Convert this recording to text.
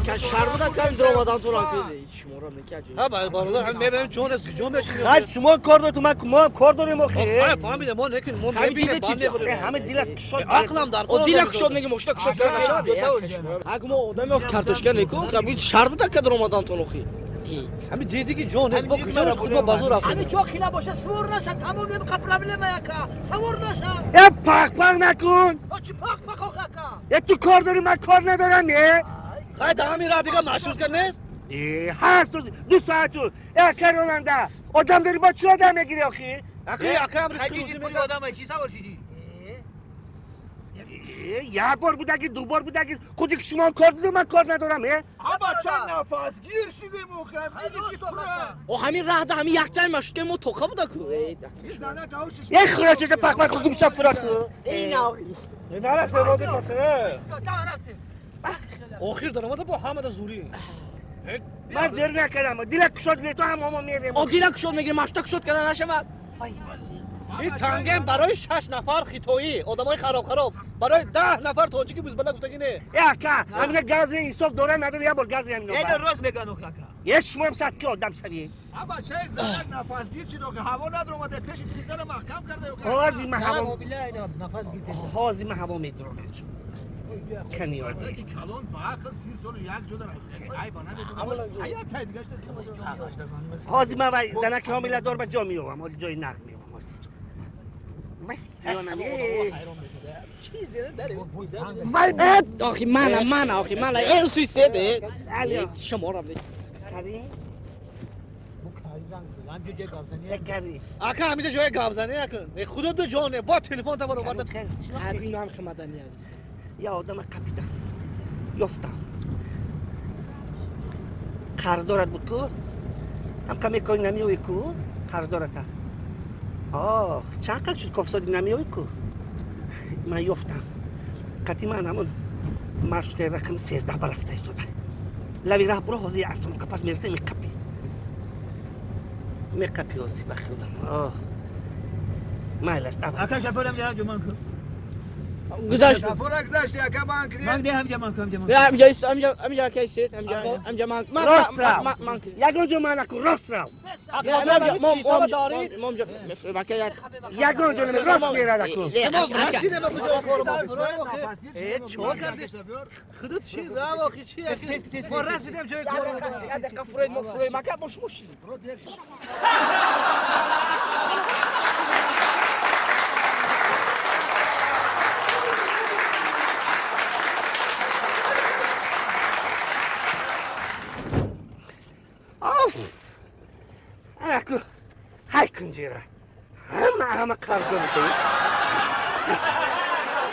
Шарбуда кам дромадан туран шуморо мекаҷ. Ҳа бародар ҳам мебинем ҷон аст ҷон мешинем. Ҳа шумо кор доред ма мо кор дорем охи. Ҳа фаҳмидем мо некин мо мебинем банд мехӯрем. Ҳама дила кушод. Ақлам дар кор. Дила кушод мегем ошта кушод карда нашад. Ага мо одами ох картошка некун қабил шарбуда ка дромадан тон охи. Ҳами диди ки ҷон нест бо куҷо худ мо базор рафтем. Ҳами ҷо хила боша савор наша тамом нем қа проблема яка. Савор наша. Э пах пах накун. Чӣ пах пах охи ака? Э ту кор дорӣ ман кор надорам не? Хай да ҳамин раҳ дига маршрутка нест? Э ҳаст 2 соат шуд. Э ака ронанда одам дорӣ бо чӣ одам мегирӣ охи? Ака ака амри рӯзӣ мегирӣ одам чӣ савор шидӣ? Як бор будаги ду бор будаги худи ки шумо кор дидем ман кор надорам э? Аба чанд нафасгир шудем охи диди ки пура. О ҳамин раҳда ҳамин яктаи маршрутка мо тоқа буда ку. Э хурача пах пах худум ша фура ку. Э на охи. Нарасе рози пате. Охир даромада бо ҳамада зурӣ. Ман ҷер накардам. Дила кушод гиред то ҳам мо мерем. О дила кушод мегирем маршрутка кушод карда нашавад. Ин тангем барои 6 нафар хитоӣ одамои хароб хароб барои 10 нафар тоҷики бузбала гуфтагӣ не. Э ака ҳамина гази инсоф дора надора як бор гази ҳамино. Э рост меган охи ака. Е шумоам сад ки одам шавӣ. Аба чай занак нафасгир шид охи ҳаво надромада пеши тирезаро маҳкам карда охи. Ҳози ман ҳаво нафасгир. Ҳози ман ҳаво медронам. Ки калон ба ақл 30 сол як ҷода расидаги айба намедонам. Ҳаят тай дигаш нест. Ҳози ман вай занаки ҳомиладор ба ҷо меёвам, ҳоли ҷои нағз меёвам. Вай охи мана мана охи мана э суиседе. Шуморо ака ҳамиҷа ҷои гапзанӣ накун. Худо ду ҷоне бо телефон табар оварда. Ино ҳам химаданӣ аст. Я одама қапидам ёфтам. Қарздорат буд ку? Ҳамка мекори намеёӣ ку? Қарздората. Ох, чанд қад шуд кофсоди намеёӣ ку? Ман ёфтам. Қати ман ҳамон маршруткаи рақами 13 ба рафта истода. Лави раҳ буро ҳозир остановка пас мерасем меқапӣ. Меқапӣ ҳозир ба хиёлам. Оҳ. Майлаш давай. Ака шофёрам ҷа ҷуман ку. Гузашт. Шофёра гузашти ака банк не? Ман ҳамҷа ман ҳамҷа ман. Ҳамҷа ист ҳамҷа ҳамҷа ака ист ҳамҷа ҳамҷа ман. Рост рав. Ягон ҷо ман накун рост рав. Ягон ҷо наме рост мерад акун. Чо кардӣ? Худо чӣ рав охи чӣ ахи? Мо расидем ҷои кор. Як дақиқа фуроед мо фуроед мака мо шумо шидем. Аку ҳай кунҷера. Ҳама ҳама қарздор.